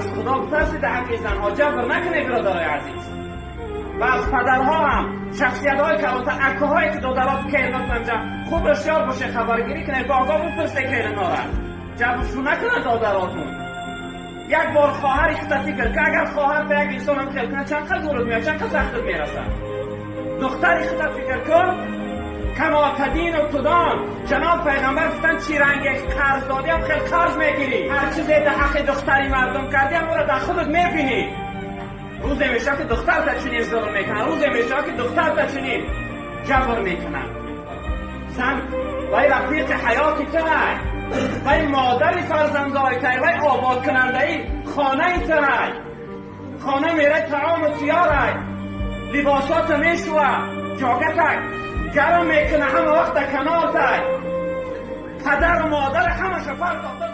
Аз Худо битарсед, ҳаққи занҳо ҷабр накунед, бародарои азиз. Ва аз падарҳо ҳам, шахсиятҳои калонтар, акаҳое ки додарот кернотанҷа, хуб ҳушёр боше, хабаргирӣ кунед, ба огоҳ бипурсед кернора. Ҷабршу накунад додаротун. Як бор хоҳари худта фикр ки, агар хоҳар ба як инсон ҳам хел кунад, чанд қад зурут меояд, чанд қад сахтат мерасад. Духтари худта фикр кун, кама тадину тудон. Ҷаноб пайғамбар гуфтанд, чӣ ранге қарз додиам, хел қарз мегирӣ. Ҳар чизе дар ҳаққи духтари мардум кардиам, ӯро дар худат мебинӣ. Рӯзе мешавад, ки духтарта чунин зулм мекунад, рӯзе мешавад, ки духтарта чунин ҷабр мекунад. Зан вай рафиқи ҳаёти туай, вай модари фарзандои тай, вай ободкунандаи хонаи туай. Хона мерай, таому тиёрай, либосото мешӯва, ҷогатай гарм мекуна, ҳама вақт дар канортай. Падару модар ҳамаша партофта.